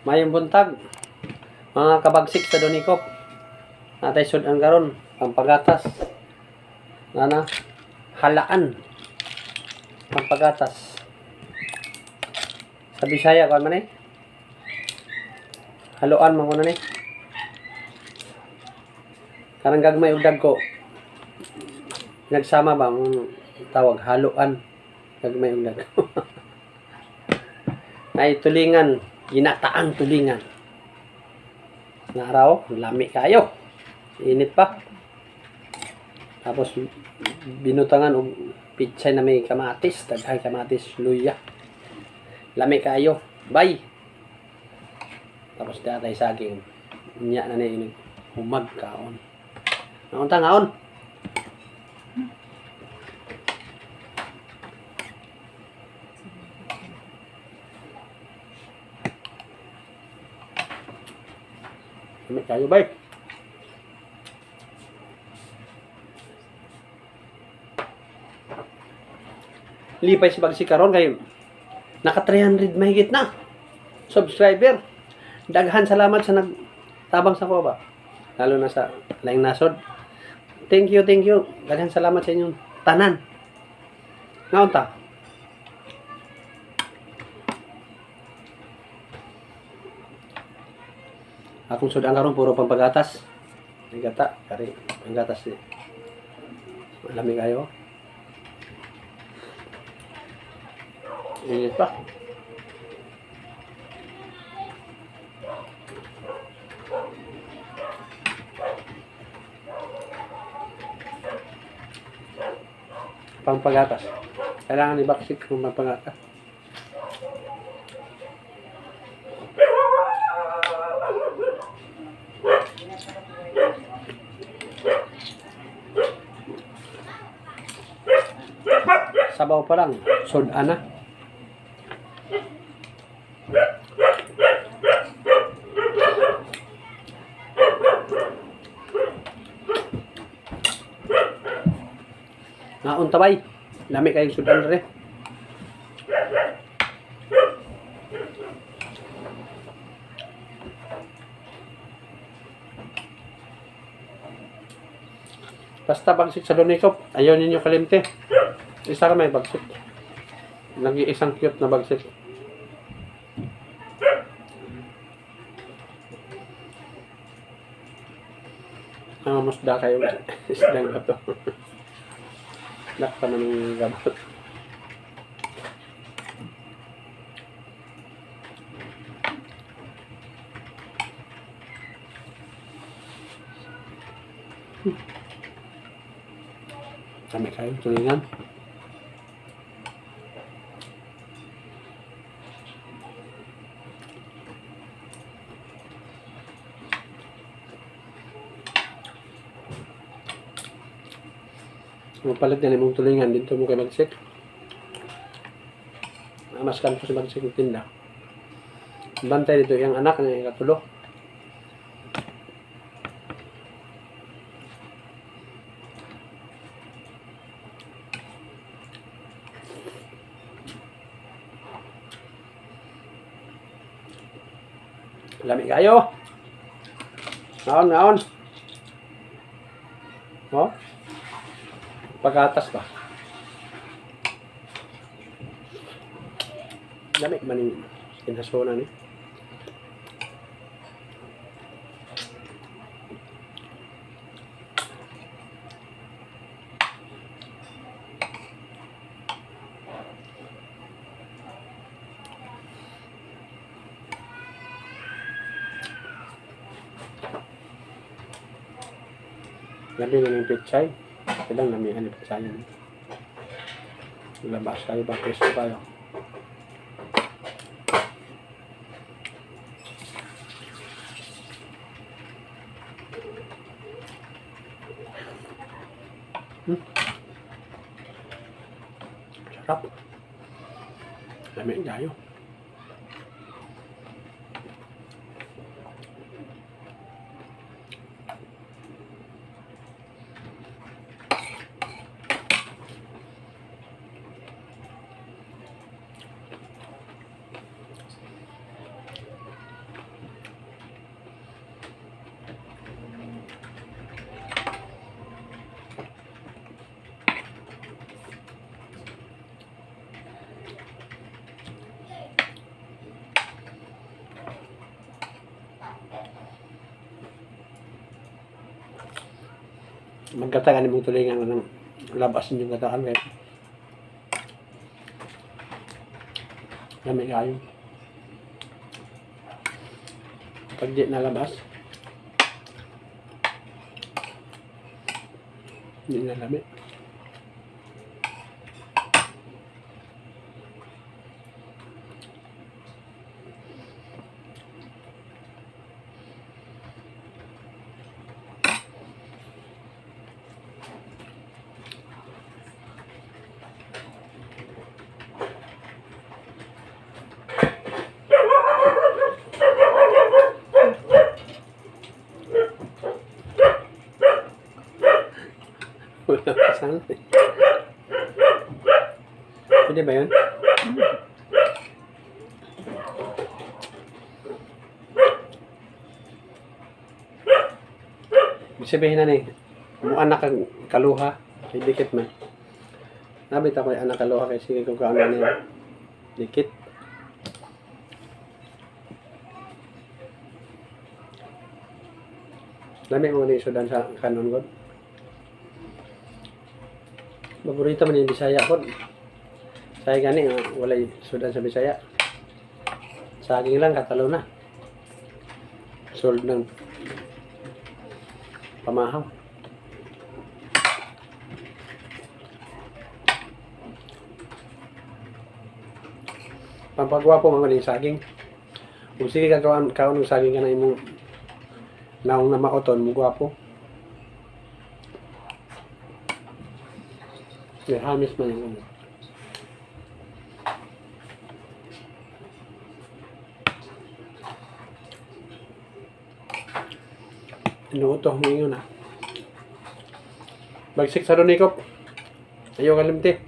Mayong buntag, mga kabagsik sa Donikop. Natay sudan karon pampagatas. Nana, halaan. Pampagatas. Sa Bisaya kuan man eh. Haluan man ko na ni. Karang gagmay og dagko. Nagsama ba mong tawag haluan gagmay og dagko. Ay tulingan, ginataang tulingan. Na araw, lami kayo. Init pa. Tapos binutangan og pichay na may kamatis, daghay kamatis, luya. Lami kayo. Bye. Tapos datay saging. Nya na ni humag kaon. Naon ta ngaon? Lami kayo, bay. Lipay si Bagsi karon kay naka 300 mahigit na subscriber. Daghan salamat sa nagtabang sa ko ba. Lalo na sa laing nasod. Thank you, thank you. Daghan salamat sa inyong tanan. Ngaon ta? Akong sudan karon puro pampagatas. Ay gata, kari panggatas ni. Lami kayo. Init pa. Pampagatas. Kailangan ibaksik kung pampagatas. Sabaw pa lang. Sudan na. Ngaon tabay. Lami kayong sudan re. Basta bagsik sa Donikop, ayaw ninyo kalimte. Isa ra may bagsik. Nag-iisang cute na bagsik. Ang musda kayo isdang gato. Dakpa man ng gabot. Kami kayo, tulingan. Mapalit na imong tulingan dito mo kay Bagsik. Mas kan ko si Bagsik ng tinda. Bantay dito yung anak niya ikatulo. Lami kayo. Ngaon, ngaon. Oh. Pagatas ba? Lami man yung kinasona ni. Lami na yung pechay. Kailang lamian yung pechay. Labas kayo ba? Preso kayo. Sarap. Lami kayo. Magkata ka mong tulingan ng labas inyong gataan kay lami kayo. Pag di nalabas, di na lami. Wala pa sana eh. Pwede ba yun? Ibig sabihin na ni, mo anak kang kaluha, kay dikit man. Nabit ako yung anak kaluha kay sige kung kaano niya. Dikit. Lami mo ni sudan sa kanon god. Paborito man yung Bisaya ko. Saya gani nga walay sudan sa Bisaya. Saging lang katalo na. Sold ng pamahaw. Pampagwapo man yung saging. Kung sige ka kaon kaon ng saging ka na imong naong na maoton mo gwapo. May hamis man yung ano. Inuuto mo yun ah. Bagsik sa Donikop. Ayaw kalimti.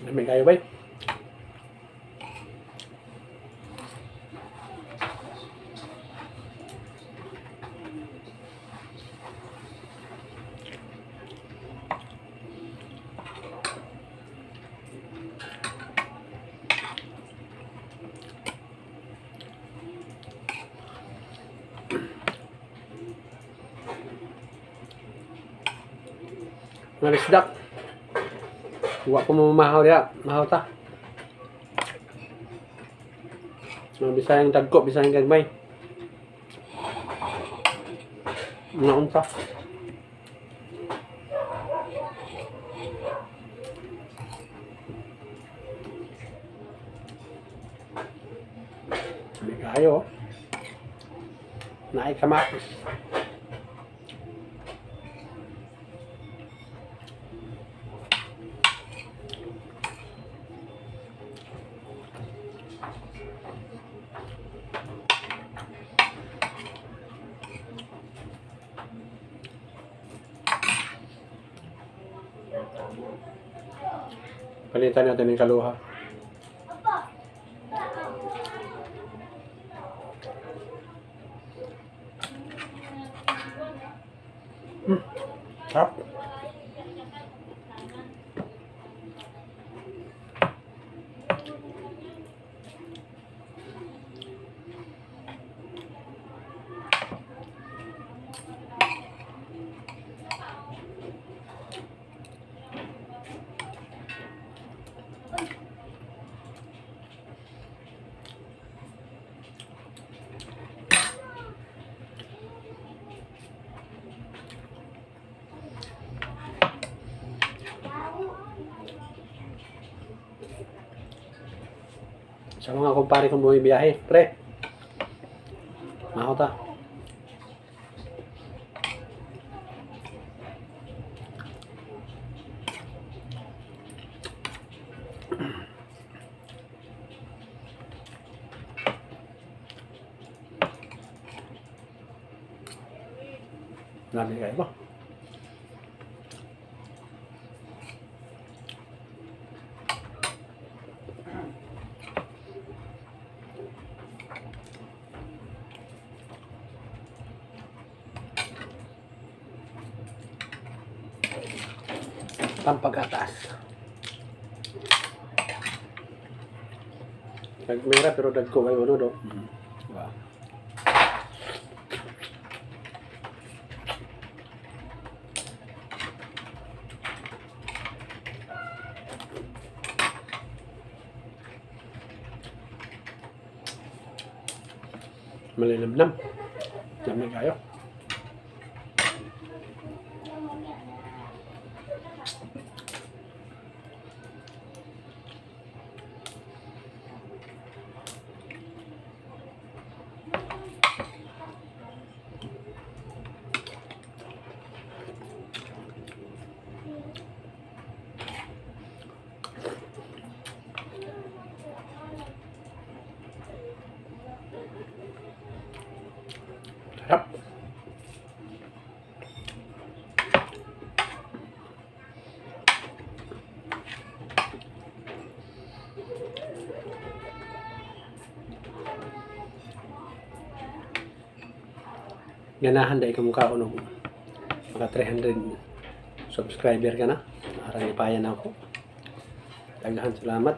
Lamig kayo ba? Mga bisdak. Wa ko mamahaw diha, mahaw ta. Mga Bisayang tagko, Bisayang gagmay. Mga unta. Hindi kayo. Oh. Naay kamatis. Palitan natin yung kaluha. Sarap. Sa mga kumpare kong bumibiyahe, pre. Maho ta. Dami kayo ba? Pampagatas. Nagmera pero dagko kayo no do. Diba? Malinamnam. Dami kayo. Sarap. Ganahan dahil kamukha ko nung maka 300 subscriber ka na. Arang ipayan ako. Daghan salamat.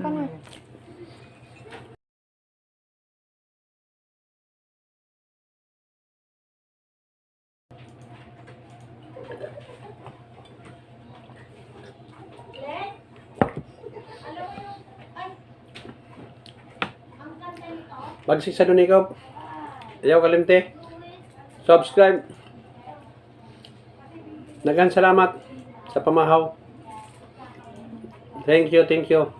Ka na. Bagsik sa Dunikaw. Ayaw kalimte. Subscribe. Daghang salamat sa pamahaw. Thank you, thank you.